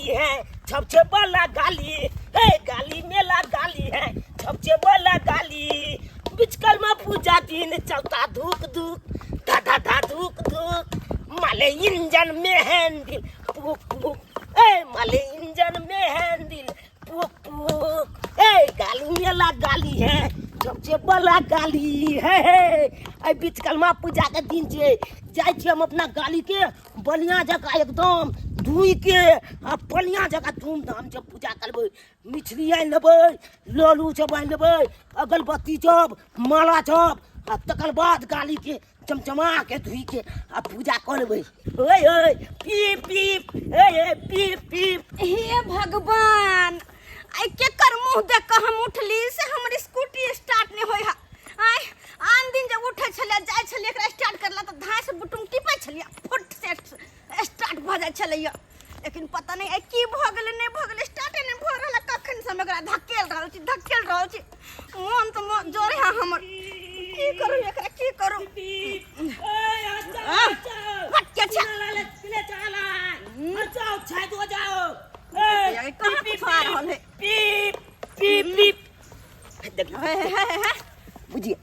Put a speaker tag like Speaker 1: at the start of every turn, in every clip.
Speaker 1: गाली है छपछे वाला गाली हे गाली मेला गाली है छपछे वाला गाली विश्वकर्मा पूजा दिन चलता धूक धूक धा धा धा धूक धूक माले इंजन में हैंडल पुक पुक ए माले इंजन में हैंडल पुक पुक ए गाली मेला गाली है सबसे बड़ा गाली है एहि विश्वकर्मा पूजा के दिन छै जाइ छी हम अपना गाली के बढ़िया जकाँ एकदम धोइ के आ बढ़िया जकाँ धूमधाम से पूजा करबै मछली आनि लेबै लड़ू सब आनि लेबै अगरबत्ती सब माला सब आ तकर बाद गाली के चमचमा के धोइ के आ पूजा कऽ लेबै ओए ओए पीप पीप ए ए पीप पीप
Speaker 2: हे भगवान, आइ केकर मुंह देख कऽ हम उठली से हमर स्कूटी स्टार्ट नहि होइ है। आइ आन दिन जब उठै छलियै जाइ छलियै एकरा स्टार्ट करला तऽ धास बुटुम टिपै छलियै फुट से स्टार्ट भऽ जाइ छलैया, लेकिन पता नहि आइ की भऽ गेलै नहि भऽ गेलै, स्टार्टे नहि भऽ रहल है। कखन से हम एकरा धकेल रहल छी धकेल रहल छी, मोन तऽ जोरे है हमर। की करू एकरा, की करू? हट के छै। कहाँ कुछ आ रहल है?
Speaker 1: पीप पीप पीप देखिए
Speaker 2: हे हे हे हे
Speaker 1: बुझिए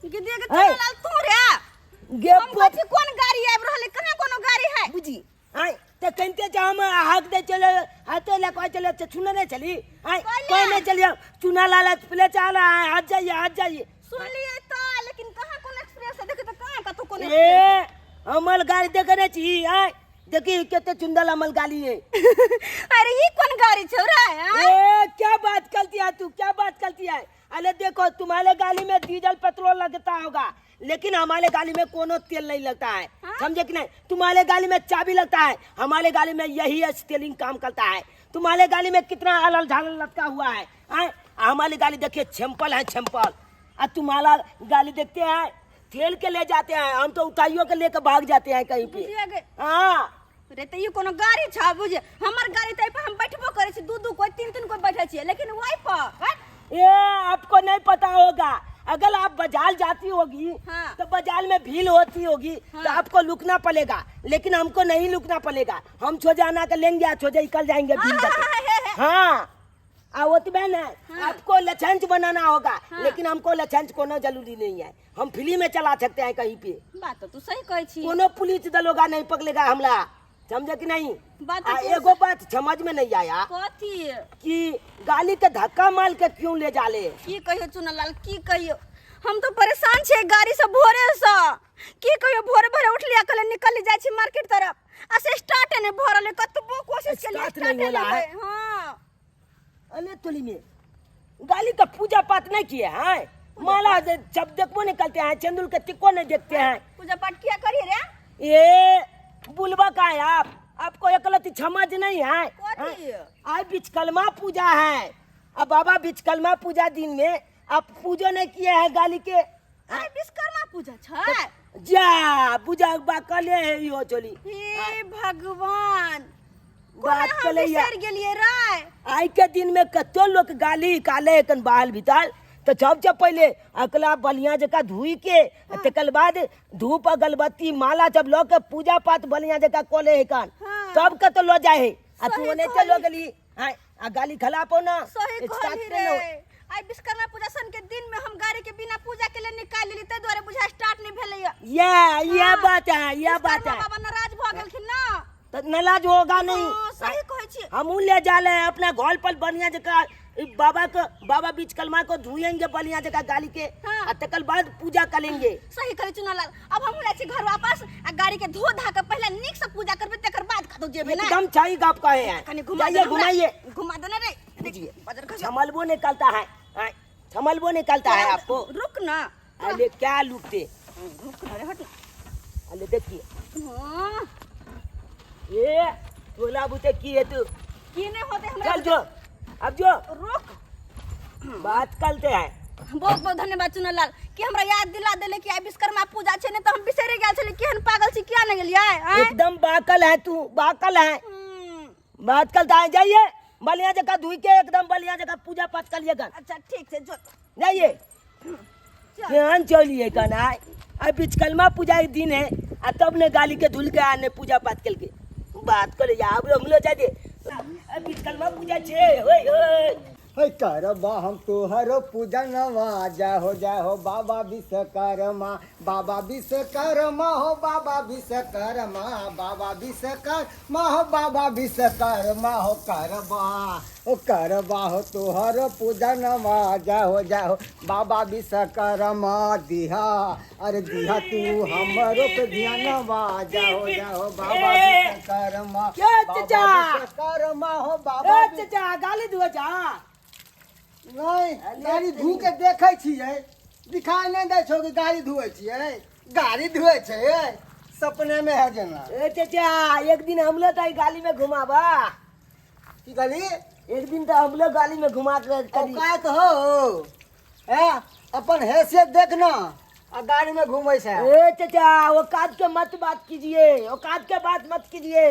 Speaker 2: गिदिया के
Speaker 1: हे।
Speaker 2: चल तू रे
Speaker 1: गे
Speaker 2: हम कहै छी कोन गाड़ी आबि रहल है, कहाँ कोनो गाड़ी है?
Speaker 1: बुझी आय ते कहिते जे हम हाक दे चले हाथे ले कह चले ते सुने नहीं चली आय
Speaker 2: कहले।
Speaker 1: कोई नहीं चलिए चुना लाला प्ले चल रहा है हाथ जाइए हाथ जाइए।
Speaker 2: सुनलिए तो, लेकिन कहाँ कोन एक्सप्रेस है? देखिए तो कहाँ कतौ कोन
Speaker 1: ए अमल गाड़ी देखे छी आय देखी केते चुंदल अमल गाड़ी है।
Speaker 2: अरे ये कौन गाड़ी छौ रे? आय?
Speaker 1: ए क्या बात करती है तू, क्या बात करती है? अरे देखो तुम्हारे गाड़ी में डीजल पेट्रोल लगता होगा, लेकिन हमारे गाड़ी में कोनो तेल नहीं लगता है।
Speaker 2: हाँ?
Speaker 1: समझे कि नहीं? तुम्हारे गाड़ी में चाबी लगता है, हमारे गाड़ी में यही स्टेयरिंग काम करता है। तुम्हारे गाड़ी में कितना अलल झालल लटका हुआ है, हाँ? हमारी गाड़ी देखिए छेम्पल है छेम्पल, और तुम्हारा गाड़ी देखते हैं ठेल के ले जाते हैं, हम तो उठाइयों के लेके भाग जाते हैं कहीं पे।
Speaker 2: बुझिए गे।
Speaker 1: हाँ।
Speaker 2: रे तो ई कोनो गाड़ी छ बुझे, हमर गाड़ी त एहि पर हम बैठबो करै छी, दू दू कोई तीन तीन कोई बैठे छियै, लेकिन ओहि पर हैं?
Speaker 1: ए आपको नहीं पता होगा, अगर आप बाजार जाती होगी
Speaker 2: हाँ।
Speaker 1: तो बाजार में भीड़ होती होगी
Speaker 2: हाँ।
Speaker 1: तो आपको लुकना पड़ेगा, लेकिन हमको नहीं लुकना पड़ेगा, हम छोजे आना के लेंगे आ छोजे निकल जाएंगे भीड़
Speaker 2: हाँ,
Speaker 1: जाके।
Speaker 2: हाँ, हाँ, हाँ,
Speaker 1: हाँ। आ वो तो बहन है,
Speaker 2: हाँ।
Speaker 1: आपको लछंच बनाना होगा,
Speaker 2: हाँ।
Speaker 1: लेकिन हमको लछंच कोनो जरूरी नहीं है, हम फ्री में चला सकते हैं कहीं पे।
Speaker 2: बात तो तू सही कहै छी।
Speaker 1: कोनो पुलिस दलोगा नहीं पकड़ेगा हमला, समझे कि नहीं?
Speaker 2: बात तो
Speaker 1: आ,
Speaker 2: तू
Speaker 1: एगो बात समझ में नहीं आया
Speaker 2: कथी?
Speaker 1: कि गाली के धक्का मार के क्यों ले जाले?
Speaker 2: की कहियो चुनलाल, की कहियो, हम तो परेशान छियै गाड़ी से भोरे से। की कहियो, भोरे भोरे उठलियै कहलियै निकल जाइ छी मार्केट तरफ, आ से स्टार्ट नहि भऽ रहलै, कतबो कोशिश केलियै
Speaker 1: स्टार्ट
Speaker 2: स्टार्ट
Speaker 1: नहीं होला
Speaker 2: नहि
Speaker 1: है।
Speaker 2: होइ। हाँ।
Speaker 1: अरे तुली में गाली का पूजा पाठ नहीं किए हैं, माला जब देखो निकलते हैं, चंदुल के टिक्को नहीं देखते हैं।
Speaker 2: पूजा पाठ किया करी रे?
Speaker 1: ये बुलबा का है आप, आपको एक गलती समझ नहीं है।
Speaker 2: कथी?
Speaker 1: हाँ? आज बिचकलमा पूजा है, अब बाबा बिचकलमा पूजा दिन में आप पूजो नहीं किए हैं गाली के।
Speaker 2: अरे विश्वकर्मा पूजा छै?
Speaker 1: जा पूजा बा कले है यो चली।
Speaker 2: हे भगवान,
Speaker 1: बात
Speaker 2: कोना हम
Speaker 1: कले या।
Speaker 2: बिसरि गेलियै रे।
Speaker 1: आई के दिन में कतो लोग गाली काले कन बाल बिताल तो जब जब पहले अकला बलिया जका धोई के
Speaker 2: हाँ।
Speaker 1: तकल बाद धूप अगरबत्ती माला जब लो के पूजा पाठ बलिया जका कोले है कन
Speaker 2: हाँ।
Speaker 1: तब के तो लो जाए है, आ तू
Speaker 2: सही
Speaker 1: ओने
Speaker 2: कहली।
Speaker 1: चलो गेली। हां, आ गाली खला पो ना।
Speaker 2: सही
Speaker 1: स्टार्ट
Speaker 2: कहली
Speaker 1: नहीं
Speaker 2: रे।
Speaker 1: हो।
Speaker 2: आई विश्वकर्मा पूजा सन के दिन में हम गाड़ी के बिना पूजा के लिए निकाल लेली, तै दुआरे बुझा स्टार्ट नहीं भेलैया।
Speaker 1: ये
Speaker 2: हाँ।
Speaker 1: बात है, ये बात
Speaker 2: विश्वकर्मा
Speaker 1: है।
Speaker 2: बाबा नाराज भ गेलखिन ना।
Speaker 1: तो नाराज होगा नहीं।
Speaker 2: हाँ, सही कहै छी।
Speaker 1: हमहू ले जा रहे हैं अपना घर पर बढ़िया जगह बाबा को, बाबा विश्वकर्मा को धोएंगे बढ़िया जगह गाली के।
Speaker 2: हाँ।
Speaker 1: आ तकर बाद पूजा करेंगे।
Speaker 2: सही कहै चुनालाल, अब हमहू जाइ छी घर वापस आ गाड़ी के धो धा के पहले नीक से पूजा करबै तकर बाद कतौ जेबै ना।
Speaker 1: एकदम सही गप कहे हैं।
Speaker 2: कनी घुमा
Speaker 1: जाइए,
Speaker 2: देना हमरा।
Speaker 1: घुमाइए।
Speaker 2: घुमा देना रे।
Speaker 1: बुझिए।
Speaker 2: बजर खसो।
Speaker 1: छमलबो निकलता है। हाँ, छमलबो निकलता है आपको।
Speaker 2: रुक ना।
Speaker 1: अरे क्या लुकते?
Speaker 2: रुक ना रे, हट ना।
Speaker 1: अरे देखिए।
Speaker 2: हाँ।
Speaker 1: ये टोला बुते की है तू?
Speaker 2: की नहीं होते हमरा।
Speaker 1: चल जो, अब जो।
Speaker 2: रुक।
Speaker 1: बात करते हैं।
Speaker 2: बहुत बहुत धन्यवाद चुनलाल कि हमरा याद दिला देले कि आइ विश्वकर्मा पूजा छै, नहीं तो हम बिसरि गेल छली। केहन पागल छी, किया नहीं गेलियै? आँय?
Speaker 1: एकदम बाकल है तू, बाकल है। बात करता है। जाइए बलिया जगह धुई के एकदम बलिया जगह पूजा पाठ करिए गन।
Speaker 2: अच्छा ठीक छै, जो।
Speaker 1: जाइए।
Speaker 2: चल।
Speaker 1: केहन चलिए गन आय। आइ विश्वकर्मा पूजा के दिन है आ तब ने गाली के धुल के आने पूजा पाठ करके बात करे। अब हम लोग जाइए बिचकलमा पूजा छे ओए ओए।
Speaker 3: हे करबा हम तोहरो पूजनवा, जय हो जय हो बाबा विश्वकर्मा, बाबा विश्वकर्मा हो बाबा विश्वकर्मा, बाबा विश्वकर्मा हो बाबा विश्वकर्मा हो, करबा ओ करबा हो तोहरो पूजनवा, जय हो जय हो बाबा विश्वकर्मा। दिहा अरे दिहा तू हमरो पे ध्यानवा, जय हो जय हो बाबा विश्वकर्मा,
Speaker 1: क्या
Speaker 3: बाबा
Speaker 1: चचा?
Speaker 3: विश्वकर्मा हो बाबा
Speaker 1: ए चचा गाली दुआ जा।
Speaker 3: नहीं गाड़ी धू के देखै छियै, दिखाई नहीं दै छौ कि गाड़ी धुए छियै, गाड़ी धुए छै सपने में है जेना।
Speaker 1: ए चचा एक दिन हम लोग तो गाली में घुमाबा।
Speaker 3: की कहली?
Speaker 1: एक दिन तो हम लोग गाली में घुमा के करी।
Speaker 3: औकात हो हैं, अपन हैसियत देखना आ गाड़ी में घूमै छै।
Speaker 1: ए चचा औकात के मत बात कीजिए, औकात के बात मत कीजिए।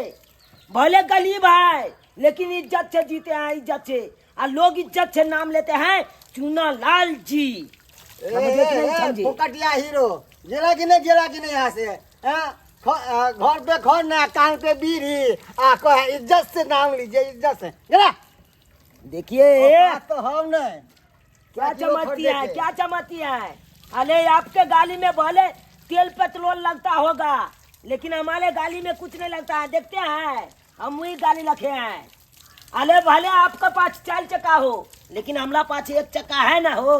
Speaker 1: भले गरीब है लेकिन इज्जत से जीते हैं, इज्जत से, आ लोग इज्जत से नाम लेते हैं चूना लाल जी।
Speaker 3: ए,
Speaker 1: समझे कि नहीं
Speaker 3: ए,
Speaker 1: समझे?
Speaker 3: फोकटिया हीरो गेला कि नहीं, गेला कि नहीं यहाँ से हैं? घर पे घर ना, कान पे बीड़ी, आ कहे इज्जत से नाम लीजिए, इज्जत से गेला।
Speaker 1: देखिए
Speaker 3: औकात तो हम नहीं।
Speaker 1: क्या
Speaker 3: किलो
Speaker 1: चमकती है,
Speaker 3: खरीदे थे।
Speaker 1: क्या चमकती है। अरे आपके गाली में भले तेल पेट्रोल लगता होगा लेकिन हमारे गाली में कुछ नहीं लगता है। देखते हैं हम वही गाली रखे हैं। अरे भले आपका पास चार चक्का हो लेकिन हमारा पास एक चक्का है ना हो।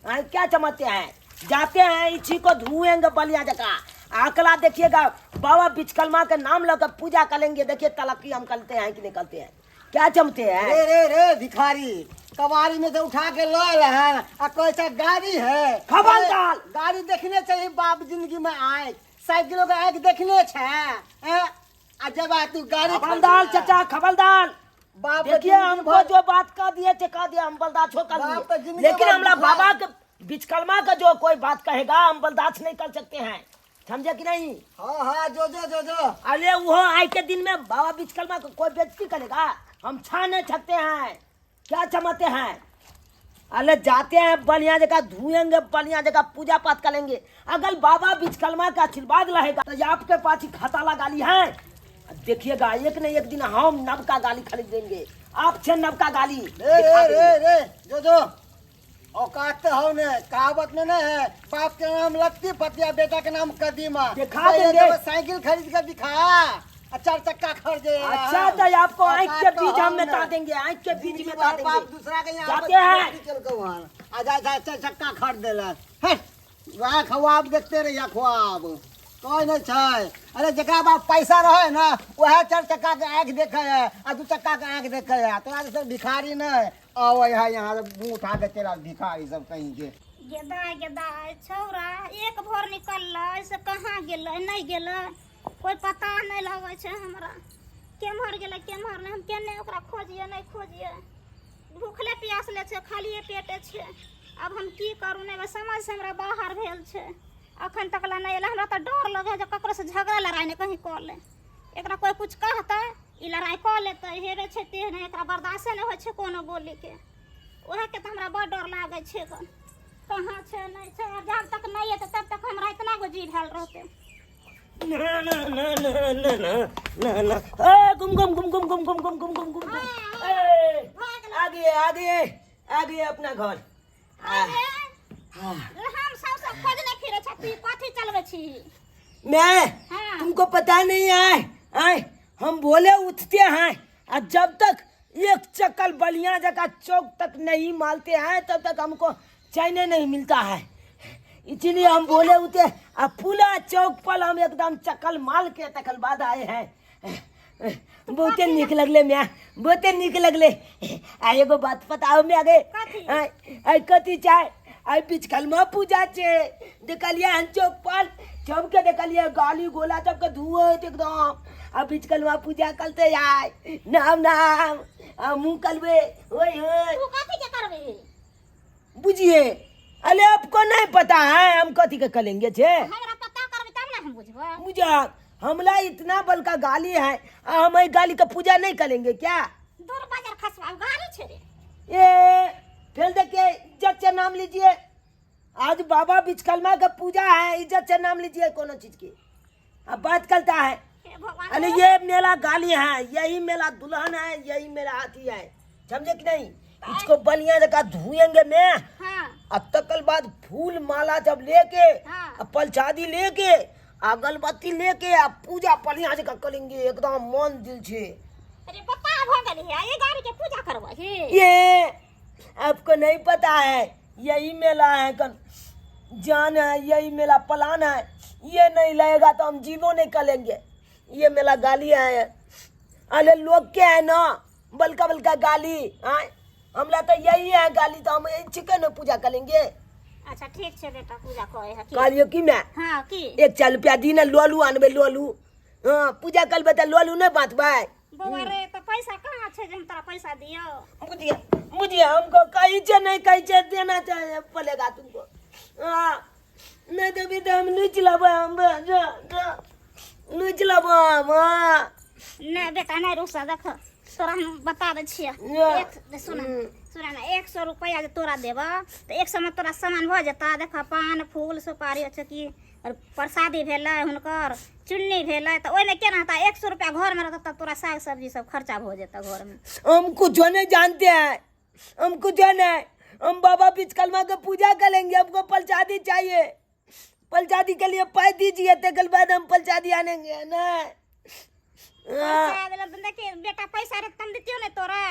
Speaker 1: हाँ, क्या चमकते हैं। जाते हैं इसी को धुएंगे बलिया जगह आकला देखिएगा बाबा बिचकलमा के नाम लेकर पूजा करेंगे। देखिए तलक्की हम करते हैं कि नहीं करते हैं। क्या चमते हैं।
Speaker 3: रे रे रे भिखारी, कबाड़ी में से उठा के लॉयल है आ कैसा गाड़ी है।
Speaker 1: खबरदार।
Speaker 3: गाड़ी देखने चाहिए बाप जिंदगी में आए, साइकिलों के आँख देखने छे हैं? आ जब आ तू गाड़ी
Speaker 1: खबरदार
Speaker 3: खरीदे।
Speaker 1: चचा खबरदार।
Speaker 3: बाप
Speaker 1: देखिए
Speaker 3: जिंदगी
Speaker 1: हमको
Speaker 3: भर-
Speaker 1: जो बात कह दिए चका दिया हम बर्दाश्त कर
Speaker 3: बाप तो
Speaker 1: लिए,
Speaker 3: जिंदगी
Speaker 1: लेकिन
Speaker 3: भर
Speaker 1: हमला
Speaker 3: दुखा-
Speaker 1: बाबा के बिचकलमा का जो कोई बात कहेगा हम बर्दाश्त नहीं कर सकते हैं, समझे कि नहीं?
Speaker 3: हाँ हाँ जो जो जो जो।
Speaker 1: अरे वो आए के दिन में बाबा बिचकलमा को कोई बेइज्जती करेगा हम छा नहीं सकते हैं। क्या चमाते हैं। अरे जाते हैं बढ़िया जगह धुएंगे, बढ़िया जगह पूजा पाठ करेंगे। अगर बाबा बिचकलमा का आशीर्वाद रहेगा तो आपके पास ही खाता लगा ली है। देखिएगा एक न एक दिन हम नवका गाली खरीद देंगे, आपसे नवका गाली
Speaker 3: रे
Speaker 1: दिखा
Speaker 3: रे रे
Speaker 1: देंगे।
Speaker 3: रे जो जो औकात तो हो ने, कहावत में नहीं है बाप के नाम लत्ती फतिया बेटा के नाम कदीमा।
Speaker 1: दिखा
Speaker 3: पहले
Speaker 1: देंगे।
Speaker 3: जब साइकिल खरीद कर दिखा आ चार चक्का खरीदे।
Speaker 1: अच्छा तो आपको आँख के
Speaker 3: औकात तो
Speaker 1: बीज हम
Speaker 3: हो
Speaker 1: मिटा
Speaker 3: ने।
Speaker 1: देंगे, आँख के बीज
Speaker 3: जिंदगी
Speaker 1: मिटा
Speaker 3: भर बाप
Speaker 1: देंगे।
Speaker 3: दूसरा के यहाँ
Speaker 1: जाते
Speaker 3: पर
Speaker 1: हैं।
Speaker 3: चल के वहाँ आ जा जा चार चक्का खरीद देला। हट, वहाँ ख्वाब देखते रहिए ख्वाब कोई नहीं छै। अरे जकरा बाप पैसा रहे ना वह चार चक्का के आँख देखे है आ दू चक्का के आँख देखे है। तोरा सब भिखारी नहीं आवे है यहाँ मुँह उठा के चला भिखारी सब कहीं के।
Speaker 2: गेदा गेदा छौड़ा एक भोर निकललै से कहाँ गेलै नहीं गेलै कोई पता नहीं लगै छै हमरा। केम्हर गेलै केम्हर नहि, हम केने ओकरा खोजिए नहीं खोजिए। भूखले प्यासले छै, खालिए पेटे छै। अब हम की करू नहि समझ से हमरा बाहर भेल छै। अखन तक ला नहि एलै। हमरा तऽ डर लगै है जे ककरो से झगड़ा लड़ाइ नहि कहीं कऽ ले। एकरा कोई कुछ कहतै ई लड़ाइ कऽ लेतै, हेरे छै तेहने, एकरा बर्दाश्ते नहि होइ छै कोनो बोलीके। उएहके तऽ हमरा बड़ डर लागै छै। कहाँ छै नहि छै, आब जब तक नहि एतै तब तक हमरा इतना गो जी भेल रहतै।
Speaker 1: ना ना ना ना ना ना ना ना ए गुम गुम गुम गुम गुम गुम गुम गुम गुम गुम। ए आगे आगे आगे अपना घर।
Speaker 2: अरे हम सब सब खोजने फिरे छथि, कथी चलबै छी?
Speaker 1: मैं
Speaker 2: हाँ।
Speaker 1: तुमको पता नहीं आए आए हम बोले उठते हैं और जब तक एक चक्कर बलिया जगह चौक तक नहीं मारते हैं तब तक हमको चैन नहीं मिलता है। इसीलिए हम बोले उठे और पूरा चौक पर हम एकदम चक्कर मार के तकल बाद आए हैं। बहुते निक लगले म्या, बहुते निक लगले। आ एगो बात बताओ म्या गे,
Speaker 2: कथी?
Speaker 1: आइ कथी चाहे आइ बिचकलमा पूजा छे देखलिए हन चौक पर सबके देखलिए गाली गोला सबके धुआं एकदम। आ बिचकलमा पूजा करते आय नाम नाम आ मुँह कलबे ओए ओए।
Speaker 2: तू कथी के करबे?
Speaker 1: बुझिए अरे आपको नहीं पता है हम कथी के करेंगे छे।
Speaker 2: हमरा पता करबे तब ना हम बुझबे।
Speaker 1: बुझा हमला इतना बड़का गाली है आ हम गाली का पूजा नहीं करेंगे क्या?
Speaker 2: दूर बाजार खसवा गाली छे रे।
Speaker 1: ए फिर देखिए इज्जत से नाम लीजिए। आज बाबा बिचकलमा का पूजा है, इज्जत से नाम लीजिए कोनो चीज की। अब बात करता है।
Speaker 2: हे भगवान।
Speaker 1: अरे ये मेला गाली है, यही मेला दुल्हन है, यही मेरा हाथी है, समझे कि नहीं? इसको बढ़िया जगह धोएंगे मैं।
Speaker 2: हाँ।
Speaker 1: आ तकल बाद फूल माला जब लेके,
Speaker 2: हाँ।
Speaker 1: आ प्रसादी लेके, अगरबत्ती लेके आ पूजा बढ़िया जगह करेंगे एकदम मन दिल से।
Speaker 2: अरे पता भ गेली है, ये गाड़ी के पूजा करबै ही?
Speaker 1: ये आपको नहीं पता है, यही मेला है कन जान है, यही मेला प्लान है। ये नहीं लगेगा तो हम जीवो नहीं करेंगे। ये मेला गाली है, अरे लोग के है ना बल्का बल्का गाली। हाँ हमला तो यही है गाली, तो हम चिकन पूजा करेंगे।
Speaker 2: अच्छा ठीक छै बेटा, पूजा करे है की?
Speaker 1: कहलियो की मैं?
Speaker 2: हाँ की?
Speaker 1: एक चार रुपया दी ना, लोलू आनबे लोलू। हाँ पूजा करबे तऽ लोलू नहीं बांटबै।
Speaker 2: बौआ रे, तऽ पैसा कहाँ छै जे हम तोरा पैसा दियौ?
Speaker 1: बुझिए बुझिए, हमको कहीं से नहीं कहीं से देना चाहिए पड़ेगा तुमको। हाँ नहीं देबी तो हम लुच लेबै, हम लुच लेबै हम। हाँ
Speaker 2: नहि बेटा नहि, रुसा, देख तोरा हम बता दै छियै।
Speaker 1: या।
Speaker 2: एक सुन सुन ना, 100 रुपैआ जे तोरा देबऽ तऽ 100 मे तोरा सामान भऽ जेतऽ। देख पान फूल सुपारी छै कि और प्रसादी भेलै, हुनकर चुन्नी भेलै, तऽ ओहिमे केना हेतै? 100 रुपैआ घरमे रहतौ तब तोरा साग सब्जी सब खर्चा भऽ जेतौ घरमे।
Speaker 1: हम कुछ नहीं जानते हैं, हम कुछ नहीं, हम बाबा विश्वकर्मा के पूजा करेंगे, हमको प्रसादी चाहिए, प्रसादी के लिए पाई दीजिए, तेकर बाद हम प्रसादी आनेंगे ना। हाँ।
Speaker 2: पैसा देलक तऽ देखी बेटा, पैसा रहतै तऽ हम दितियौ ने तोरा।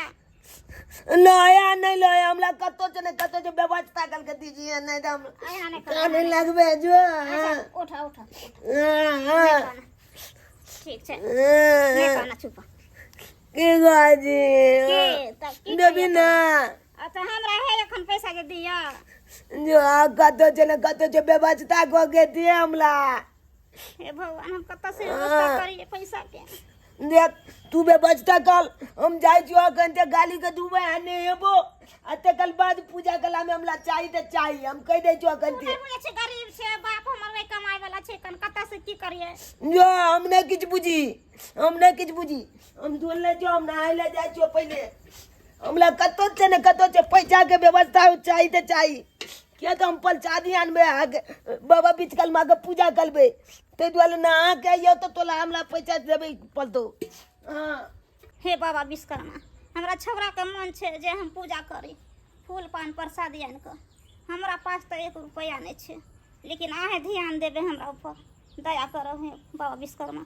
Speaker 1: नया नहीं लो, हमरा कतो से नहीं कतो से व्यवस्था करके दीजिए, नहीं तो हम
Speaker 2: एना नहि कर।
Speaker 1: काने लगबे जो।
Speaker 2: अच्छा, उठ उठ।
Speaker 1: हाँ, हाँ,
Speaker 2: ठीक छै, नहि
Speaker 1: हाँ।
Speaker 2: कहना, चुप।
Speaker 1: की गाजी?
Speaker 2: के तब की?
Speaker 1: देबी ना?
Speaker 2: अच्छा हमरा है एखन पैसा जे दिअ?
Speaker 1: जो कतो से ने कतो से व्यवस्था कऽ के दिए हमरा।
Speaker 2: हे भगवान, हम कतऽ से व्यवस्था करियै पैसा के?
Speaker 1: देख तू व्यवस्था कर, हम जाइ छियो अखन ते गाली के दुबे आ नहि हेबो, आ तकर बाद पूजा कला में हमरा चाही तऽ चाही, हम कहि दै छियो अखन
Speaker 2: तू
Speaker 1: ते।
Speaker 2: नहि बुझै छै, गरीब छै, बाप हमर नहि कमाय वाला छै, कन कतऽ से की करियै?
Speaker 1: जो हम नहि किछु बुझी, हम नहि किछु बुझी, हम धोल लै छियो, हम नहाय लए जाइ छियो पहिले। हमरा कतौ से ने कतौ से पैसा के व्यवस्था चाही तऽ चाही, किया तऽ हम प्रसादी आनबै अहाँके, बाबा विश्वकर्मा के पूजा करबै, ताहि दुआरे नहा के अइयौ तऽ तोला हमरा पैसा देबै पड़तौ। हँ।
Speaker 2: हे बाबा विश्वकर्मा, हमरा छौड़ाके मन छै जे हम पूजा करी फूल पान प्रसादी आनि कऽ। हमरा पास तऽ एक रुपैआ नहि छै, लेकिन अहेँ ध्यान देबै हमरा ऊपर, दया करब। हे बाबा विश्वकर्मा,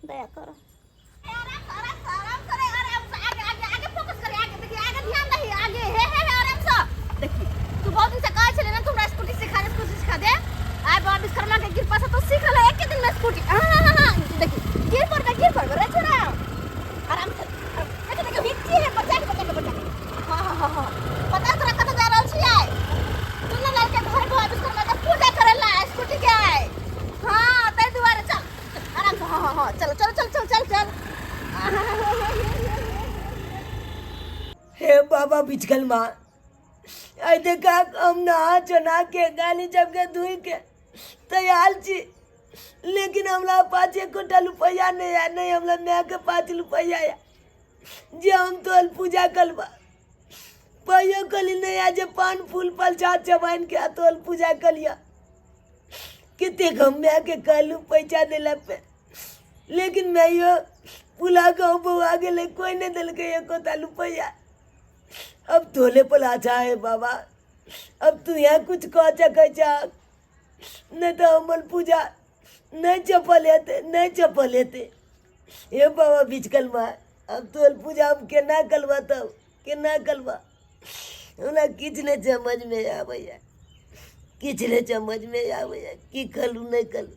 Speaker 2: दया करब। आराम से, आराम से, आराम से रे, आराम से, आगे आगे आगे फोकस करे, आगे देखिए, आगे ध्यान दही, आगे, हे हे हे, आराम से देखी। तू बहुत दिन से कहै छले ना, तू हमरा स्कूटी सिखा दे, स्कूटी सिखा दे। आइ बाबा विश्वकर्मा के कृपा से तू सीख लेले एक दिन में स्कूटी। हाँ हाँ हाँ हाँ, देखी गिर पड़बे, गिर पड़बे रे छोरा, आराम से, देखी देखी, हिच्ची है, बचा के, बचा के, बचा के। हाँ हाँ हाँ हाँ, पता तोरा कतऽ जा रहल छी? आइ चुन्नू लाल के घर बाबा विश्वकर्मा के पूजा करे ला स्कूटी के आइ। हाँ ताहि दुआरे चल आराम से। हाँ हाँ हाँ, चलो चलो चल चल चल चल।
Speaker 1: हे बाबा विश्वकर्मा, आइ देखा हम नहा सोना के गाली सबके धोइ के तैयार छी, लेकिन हमरा पास एकोटा रुपैआ नहीं है, नहीं हमरा माय के पास रुपैआ है जे हम तोहर पूजा करबा। पाइयो कली नहीं है जे पान फूल प्रसाद सब आनि के तोहर पूजा कलिया। कतेक हम माय के कहलू पैसा दिला पे, लेकिन माइयो पुला गाँव बौआ गेलै, कोई नहीं देलकै एकोटा रुपैआ। अब तोले पर आशा है बाबा, अब तू यहाँ कुछ कह सकै छह, नहीं तो हमर पूजा नहीं चपल हेतै, नहीं चपल हेतै। हे बाबा विश्वकर्मा, अब तोहर पूजा हम केना करबा, तब केना करबा? हमरा किछु नहि समझमे आबैए, किछु नहि समझमे आबैए, की करू नहि करू।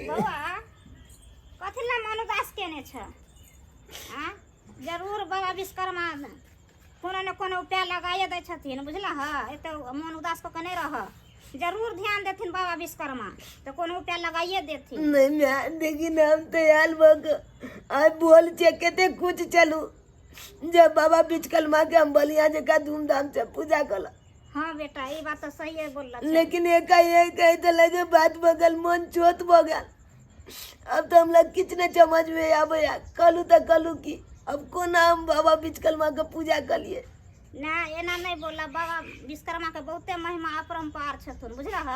Speaker 2: बौआ, कथी लए मन उदास केने छ? आ जरूर बाबा विश्वकर्मा कोनो ने कोनो उपाय लगाइए दै छथिन, बुझलह? एते मन उदास कऽ के नहि रह, जरूर ध्यान देथिन बाबा विश्वकर्मा, तऽ कोनो उपाय लगाइए देथिन।
Speaker 1: नहीं मैं देखी ना, हम तैयार भऽ के आइ बोल छै कते कुछ चलू जब बाबा विश्वकर्मा के हम बढ़िया जकाँ धूमधाम से पूजा करब।
Speaker 2: हाँ बेटा, ई बात तऽ सहिए बोलल।
Speaker 1: लेकिन एकाएक कहि देलक बात बगल मन चोत भऽ गेल। अब तऽ हमरा किछु नहि समझ में आबैया, कहलू तऽ कहलू की अब कोना हम बाबा विश्वकर्मा के पूजा करिए।
Speaker 4: नहि एना नहि बोला बाबा विश्वकर्मा के बहुते महिमा अपरम्पार छथुन बुझलह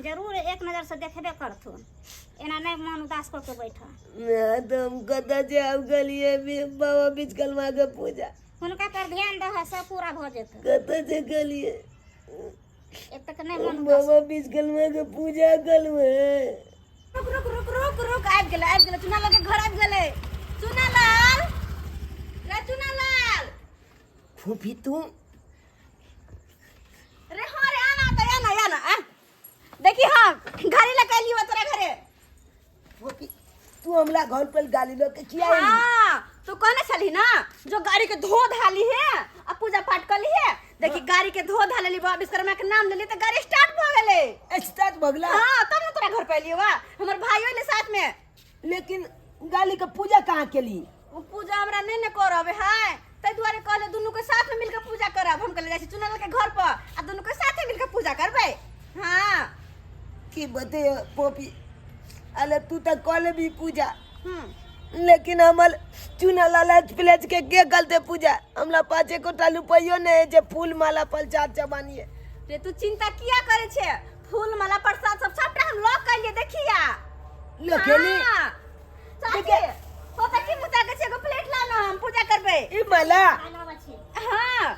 Speaker 4: जरूर एक नजर से देखबे करथुन एना नहि मन उदास कऽ के बैठ
Speaker 1: तो हम कतऽ से आब गेलियै बाबा विश्वकर्मा के पूजा
Speaker 4: हुनका पर ध्यान दह सब पूरा भऽ जेतौ
Speaker 1: कतऽ से गेलियै
Speaker 4: एक तक नहि मन उदास
Speaker 1: बाबा विश्वकर्मा के पूजा करबै
Speaker 2: रुक रुक रुक रुक रुक आबि गेलै आबि गेलै चुना लाल के घर आबि गेलै चुना लाल रे चुना लाल
Speaker 1: फूफी तू
Speaker 2: रे हाँ रे आना तो आना आना आ देखी हम गाड़ी लगा लियो तोरा घरे
Speaker 1: फूफी तू हमला घर पर गाली लो के किया एली?
Speaker 2: हाँ तू कहने छली ना जो गाड़ी के धो धाली है आ पूजा पाठ कर ली है देखी गाड़ी के धो धा लेली बाबा विश्वकर्मा के नाम लेली तो गाड़ी स्टार्ट भ गेलै
Speaker 1: स्टार्ट भगला
Speaker 2: हाँ तब ना तोरा घर पे लियो वा हमर भाई होइले साथ में
Speaker 1: लेकिन गाली के पूजा कहाँ केली
Speaker 2: वो पूजा हमरा नहीं ने करब है ताहि दुआरे कहले दुनू के साथ में मिलके पूजा करब हम कहले जाइ छी चुनल के घर पर आ दुनू के साथे मिलके पूजा करबै हाँ
Speaker 1: की बते पोपी अरे तू तो कल भी पूजा
Speaker 2: हम्म
Speaker 1: लेकिन हमर चुना लालच प्लेच के के गलते पूजा हमरा पाँच कोटा रुपयो नहीं है जे फूल माला पलचार चबानिए
Speaker 2: रे तू चिंता किया करे छे फूल माला प्रसाद सब सबटा हम लॉक कर लिए देखिया
Speaker 1: लखेली
Speaker 2: हाँ। चाची पोता की मुता के छे एगो प्लेट ला ना हम पूजा करबै
Speaker 1: ई माला
Speaker 4: आलावा छै
Speaker 2: हाँ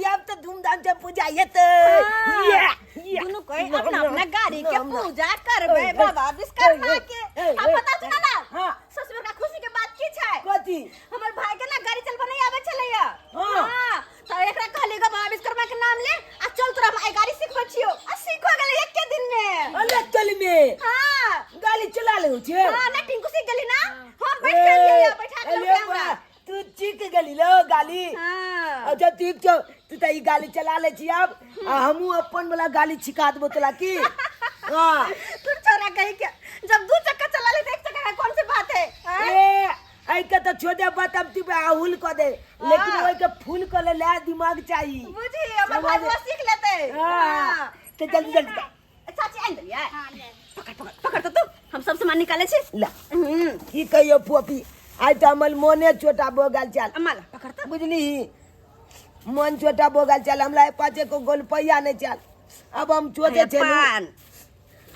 Speaker 1: ये अब तो धूमधाम से पूजा ये तो
Speaker 2: हाँ।
Speaker 1: ये ये
Speaker 2: दुनू कोई अपना अपना गाड़ी के
Speaker 1: ना, ना।
Speaker 2: पूजा करबै
Speaker 1: ओए,
Speaker 2: बाबा विश्वकर्मा
Speaker 1: ओए,
Speaker 2: के
Speaker 1: ओए,
Speaker 2: आ
Speaker 1: ओए,
Speaker 2: पता छौ ना
Speaker 1: हाँ।
Speaker 2: सबसे बड़का खुशी के बात की छै
Speaker 1: कथी
Speaker 2: हमर भाई के ना गाड़ी चलबे नहीं आवे छलैया
Speaker 1: हाँ।
Speaker 2: हाँ तो एकरा कहली ग बाबा विश्वकर्मा के नाम ले आ चल तोरा हम आई गाड़ी सिखबै छियो आ सीखो गेलै एके दिन में
Speaker 1: अरे चल में
Speaker 2: हाँ
Speaker 1: गाड़ी चला ले छे
Speaker 2: हाँ ना टिंकू सीख गेली ना हम बैठ के लिए बैठा के
Speaker 1: अरे
Speaker 2: लौटे हमरा
Speaker 1: बा, तू चीख गेली लो गाली
Speaker 2: हाँ
Speaker 1: अच्छा ठीक छौ तू तऽ ई गाली चला ले छी आब आ हमहूँ अपन वाला गाली छिका देबो तोला की हाँ
Speaker 2: तू छोरा कही के जब दू चक्का चला ले तो एक चक्का का कौन सी बात है हाँ?
Speaker 1: ए ऐ के तऽ छोड़ दे बात अब तू आहुल कऽ दे लेकिन
Speaker 2: हाँ।
Speaker 1: ओइ के फूल कऽ ले ला दिमाग चाही
Speaker 2: बुझी हमर भाई वो सीख लेते
Speaker 1: हाँ
Speaker 2: हाँ।
Speaker 1: तऽ जल्दी जल्दी जा।
Speaker 2: चाची आनि देलियै
Speaker 4: हाँ ले
Speaker 2: पकड़ पकड़ पकड़ तो तू हम सब सामान निकाले छी
Speaker 1: ला
Speaker 2: हम्म
Speaker 1: की कहियो फोपी आइ तऽ हमर मोने छोटा भऽ गेल चल
Speaker 2: अम्मा ला पकड़ तो
Speaker 1: बुझली मन छोटा भऽ गेल चल हमरा पाँच एको गोलपैया नहि चल अब हम सोचे छलहुँ
Speaker 2: पान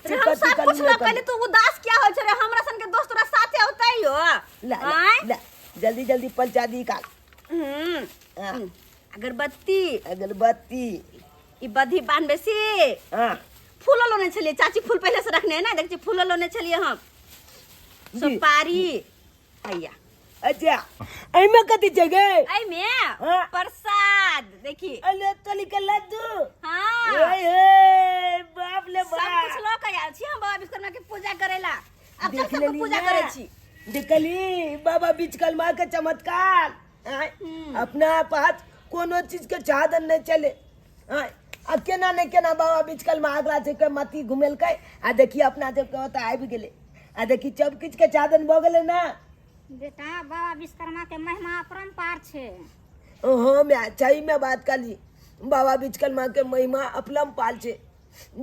Speaker 2: रे हम
Speaker 1: चिकन
Speaker 2: सब
Speaker 1: तिकन
Speaker 2: कुछ
Speaker 1: नहि
Speaker 2: न कहले तू उदास क्या हो छे रे हमरा सन के दोस्त तोरा साथे होतै हो
Speaker 1: ला ला,
Speaker 2: आँय?
Speaker 1: ला जल्दी जल्दी पलचा दी काल
Speaker 2: हम्म
Speaker 1: हाँ,
Speaker 2: अगरबत्ती
Speaker 1: अगरबत्ती
Speaker 2: ई बधी बांधबे से
Speaker 1: हाँ
Speaker 2: फूलो लोने छलिए चाची फूल पहले से रखने है ना देख छी फूलो लोने छलिए हम
Speaker 1: जी।
Speaker 2: सुपारी हैया
Speaker 1: अच्छा एहिमे कथी छै गे
Speaker 2: एहिमे
Speaker 1: हाँ।
Speaker 2: प्रसाद देखी
Speaker 1: अरे तोली के लड्डू
Speaker 2: हाँ
Speaker 1: ओए हे बाप ले
Speaker 2: सब कुछ
Speaker 1: बाप
Speaker 2: लऽ के आयल छी हम बाबा विश्वकर्मा के पूजा करेला अब चल
Speaker 1: देख
Speaker 2: सबके
Speaker 1: लेली
Speaker 2: पूजा
Speaker 1: ना?
Speaker 2: करै छी
Speaker 1: देखली बाबा विश्वकर्मा के चमत्कार आँय, अपना पास कोनो चीज के चादर नहीं चले आँय, आ केना नहि केना बाबा विश्वकर्मा अगला सबके मती घुमेलकै आ देखिए अपना सबके ओतऽ आबि गेलै आ देखी सब किछु के चादन भऽ गेलै ना
Speaker 4: बेटा बाबा विश्वकर्मा के महिमा अपरम्पार छै
Speaker 1: हाँ मैं सही में बात कर बाबा विश्वकर्मा के महिमा अपलम पाल छे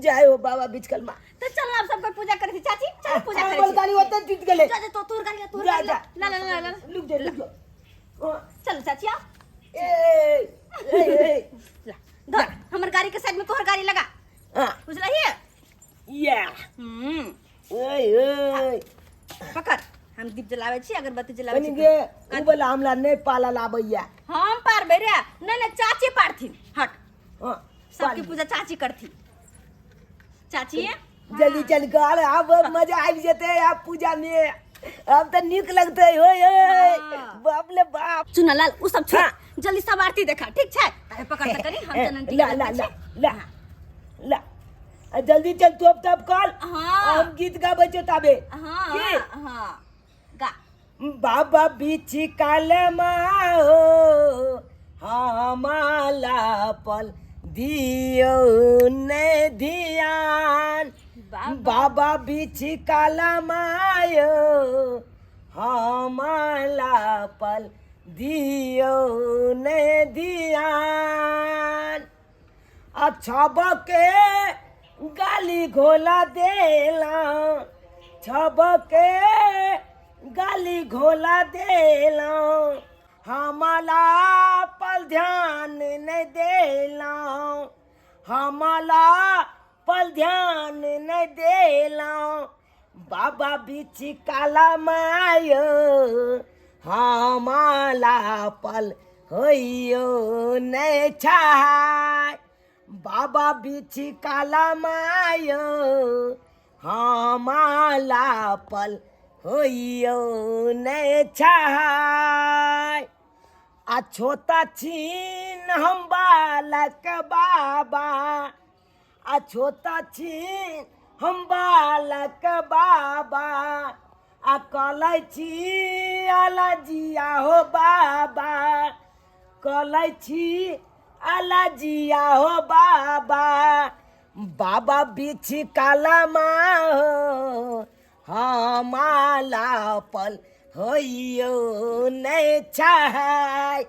Speaker 1: जय हो बाबा विश्वकर्मा
Speaker 2: तो चल अब सबके पूजा करै छी चाची चल पूजा करै
Speaker 1: बोल
Speaker 2: छी
Speaker 1: गाली ओतऽ जीत गेलै
Speaker 2: जा जा तो तोर गाली तोर
Speaker 1: जा
Speaker 2: गाली
Speaker 1: जा
Speaker 2: ला ला ला ला ला।
Speaker 1: रुक जा रुक जा हाँ,
Speaker 2: चल चाची आओ
Speaker 1: ए ए ए
Speaker 2: ला धर हमर गाड़ी के साइड में तोहर गाड़ी लगा
Speaker 1: हाँ
Speaker 2: बुझलही
Speaker 1: या
Speaker 2: हम्म
Speaker 1: ओए ओए
Speaker 2: पकड़ हम दीप जलाबै छी अगरबत्ती जलाबै
Speaker 1: कनी
Speaker 2: छी
Speaker 1: गे उ वाला हमरा नहि पाला लाबैया
Speaker 2: हम पारबै रे नहीं नहीं चाची पारथिन हट
Speaker 1: हाँ
Speaker 2: सबके पूजा चाची करथिन चाची
Speaker 1: जल्दी चल कर अब मजा आबि जेतै आब पूजा में अब तऽ नीक लगतै होय होय
Speaker 2: हाँ।
Speaker 1: बाप ले बाप
Speaker 2: चुना लाल उ सब छोड़
Speaker 1: हाँ।
Speaker 2: जल्दी सब आरती देखा ठीक छै अरे पकड़ त कनी हम चनन
Speaker 1: ला ला ला ला ला आ जल्दी चल तू अब तब कल
Speaker 2: हाँ।
Speaker 1: हम गीत गाबै छियौ ताबे
Speaker 2: हाँ
Speaker 1: की?
Speaker 2: हाँ गा
Speaker 1: बाबा बिछि कालमा हो हमाला पल दियो ने धियान बाबा बिछि कालमा यो हमाला पल दियो ने धियान अच्छा बके गाली घोला देला छबके गाली घोला देला हमला पल पल ध्यान नहि देलहुँ, हमला पल ध्यान नहि देलहुँ। बाबा बिच काला मायो, हमला पल होइयो नहि छाय। बाबा बिच काला मायो, हमाला पल होइयो नहि छाय। आ छोटा छीन हम बालक बाबा, आ छोटा छीन हम बालक बाबा, आ कलै छी आला जिया हो बाबा, कलै छी आला जिया हो बाबा। बाबा बिछ काला हो, हमाला पल होइयो नहि छाय।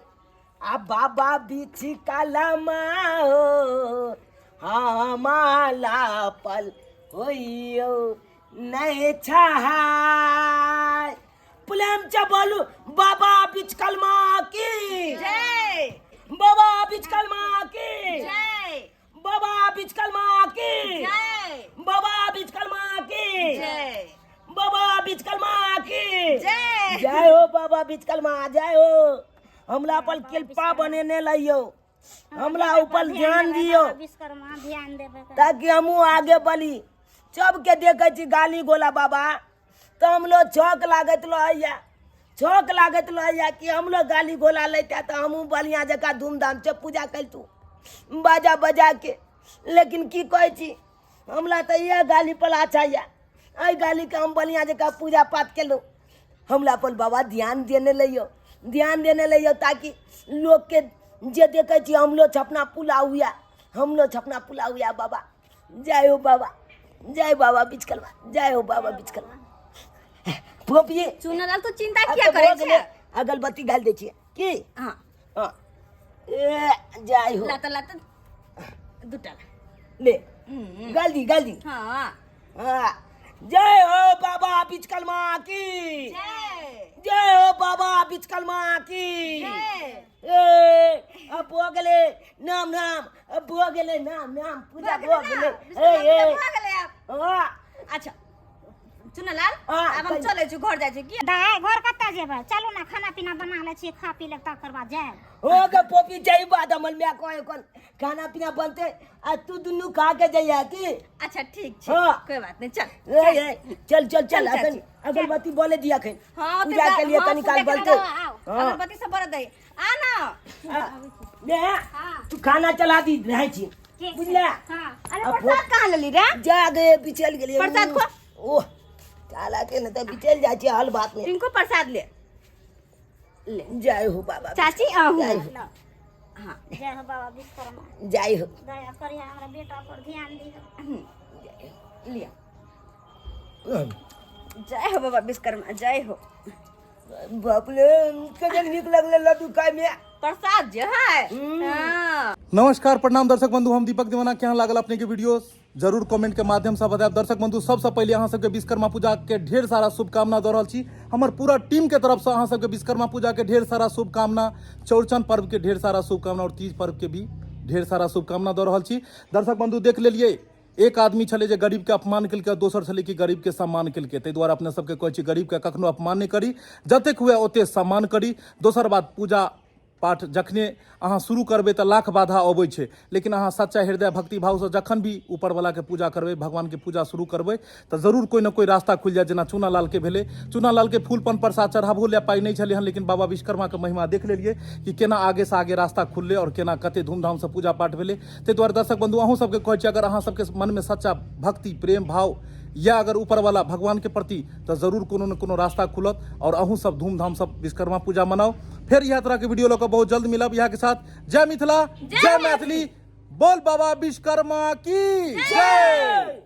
Speaker 1: आ बाबा बिछ काला हो, हमाला पल होइयो नहि छाय। प्रेम से बोलू बाबा बिचकलमा की
Speaker 2: जय।
Speaker 1: बाबा बिचकलमा की
Speaker 2: जय।
Speaker 1: बाबा बिचकलमा की
Speaker 2: जय।
Speaker 1: बाबा बिचकलमा की
Speaker 2: जय।
Speaker 1: बाबा बिचकलमा की
Speaker 2: जय।
Speaker 1: जय हो बाबा बिचकलमा, जय हो। हमला पर कृपा बनेने लइयो, हमला ऊपर ध्यान दियो
Speaker 4: विश्वकर्मा ध्यान देबै।
Speaker 1: ताकि हमहूँ आगे बढ़ी। सबके देखै छी गाली गोला बाबा, तऽ हमलो छक लागैत रहैया, छक लागैत रहैया कि हमलो गाली गोला लैता तऽ हमहूँ बढ़िआँ जकाँ धूमधामसँ पूजा करितहुँ बाजा बजा के। लेकिन की कहै छी, हमरा तऽ इएह गाली पर अच्छा यऽ, एहि गालीके हम बढ़िआँ जकाँ पूजा पाठ केलहुँ। हमरा पर बाबा ध्यान देने लैयौ, ध्यान देने लैयौ, ताकि लोकके जे देखै छी हमलो छपना पुलाव हुए, हमलो छपना पुलाव हुए बाबा। जय हो बाबा, जय बाबा बिचकलवा, जय हो बाबा बिचकलवा। फोपिए
Speaker 2: चुनलाल, तू चिंता
Speaker 1: आब
Speaker 2: किया
Speaker 1: तऽ
Speaker 2: करै
Speaker 1: भऽ गेलै,
Speaker 2: छै?
Speaker 1: अगरबत्ती गालि दै छियै की?
Speaker 2: हाँ।
Speaker 1: हाँ, ए जय हो।
Speaker 2: लात लात दूटा
Speaker 1: ले, गालि दी, गालि दी।
Speaker 2: हाँ।
Speaker 1: हाँ, जय हो बाबा बिचकलमा की
Speaker 2: जय।
Speaker 1: जय हो बाबा बिचकलमा की
Speaker 2: जय।
Speaker 1: ए अब भऽ गेलै, नाम नाम, अब भऽ गेलै, नाम नाम, पूजा भऽ गेलै। ए ए
Speaker 2: भऽ गेलै आब।
Speaker 1: हाँ।
Speaker 2: अच्छा चुनलाल,
Speaker 1: हाँ,
Speaker 2: आब हम
Speaker 1: कहियौ।
Speaker 2: चलै छी, घर जाइ छी की?
Speaker 4: दाय, घर कतऽ जेबै? चलू ने, खाना पीना बना लै छियै, खा पी लेब, तकर बाद जायब।
Speaker 1: हो के पोपी जाई बाद हमर माय कहे कोन खाना पीना बनते आ तू दुनू खा के जइया की?
Speaker 2: अच्छा ठीक छै।
Speaker 1: हाँ।
Speaker 2: कोई बात नहीं, चल।
Speaker 1: ए ए चल चल चल।
Speaker 2: चल,
Speaker 1: अखन
Speaker 2: चाची।
Speaker 1: अगरबत्ती बोले दिया अखन
Speaker 2: हाँ,
Speaker 1: पूजा के लिए
Speaker 2: हाँ,
Speaker 1: कनी काल
Speaker 2: पूजा के
Speaker 1: बनते।
Speaker 2: लिए
Speaker 4: आओ।
Speaker 1: हाँ।
Speaker 2: अगरबत्ती सब बरत दे आ ना।
Speaker 1: हाँ। ने
Speaker 4: हाँ।
Speaker 1: तू खाना चला दी रहै छी।
Speaker 4: ठीक छै।
Speaker 1: बुझला?
Speaker 4: हाँ।
Speaker 2: अरे
Speaker 1: अब
Speaker 2: प्रसाद कहाँ लेली रे?
Speaker 1: जा गए, बिचल गेलिए।
Speaker 2: प्रसाद खो।
Speaker 1: ओह चाला के न त बिचल जाइ छी हल बात में।
Speaker 2: टिंकू प्रसाद ले ले।
Speaker 1: जय हो बाबा।
Speaker 2: चाची आहू।
Speaker 1: जय हो।
Speaker 4: लो।
Speaker 2: हाँ।
Speaker 4: जय हो बाबा विश्वकर्मा।
Speaker 1: जय हो।
Speaker 4: दया करिहे, हमरा बेटा पर ध्यान दिहो।
Speaker 2: लिया। जय हो बाबा विश्वकर्मा, जय हो।
Speaker 1: बाप रे, कते नीक लगले लड्डू खाय में।
Speaker 2: प्रसाद जे है। हाँ।
Speaker 5: नमस्कार, प्रणाम दर्शक बंधु, हम दीपक दीवाना। केहन लागल अपने के वीडियो जरूर कमेंट के माध्यम से बतायब। दर्शक बंधु, सबसे पहले अहाँ सबके विश्वकर्मा पूजा के ढेर सारा शुभकामना दऽ रहल छी। हमर पूरा टीम के तरफ से अहाँ सबके विश्वकर्मा पूजा के ढेर सारा शुभकामना, चौरचन पर्व के ढेर सारा शुभकामना और तीज पर्व के भी ढेर सारा शुभकामना दऽ रहल छी। दर्शक बंधु, देख लेलिए, एक आदमी छलै जे गरीबके अपमान केलकै, दोसर छलै कि गरीबके सम्मान केलकै। ताहि दुआरे अपने सबके कहै छी, गरीबके कखनो अपमान नहि करी, जतेक हुए ओतेक सम्मान करी। दोसर बात, पूजा पाठ जखने अहाँ शुरू करबै तऽ लाख बाधा अबै छै, लेकिन अहाँ सच्चा हृदय भक्ति भावसँ जखन भी ऊपरवलाके पूजा करबै, भगवानके पूजा शुरू करबै, तऽ जरूर कोइ ने कोइ रास्ता खुलि जायत। जेना चूना लालके भेलै, चूना लालके फूल पान प्रसाद चढ़ाबो लए पाइ नहि छलै हन, लेकिन बाबा विश्वकर्माके महिमा देख लेलियै कि केना आगेसँ आगे रास्ता खुललै आओर केना कते धूमधामसँ पूजा पाठ भेलै। ताहि दुआरे दर्शक बंधु, अहूँ सबके कहै छी, अगर अहाँ सबके मनमे सच्चा भक्ति प्रेम भाव या अगर ऊपरवाला भगवानके प्रति, तऽ जरूर कोनो ने कोनो रास्ता खुलत और अहूँ सब धूमधामसँ विश्वकर्मा पूजा मनाउ। फेर इएह तरहके वीडियो लऽ कऽ बहुत जल्द मिलब। इएह के साथ जय मिथिला, जय मैथिली, बोल बाबा विश्वकर्मा की जय।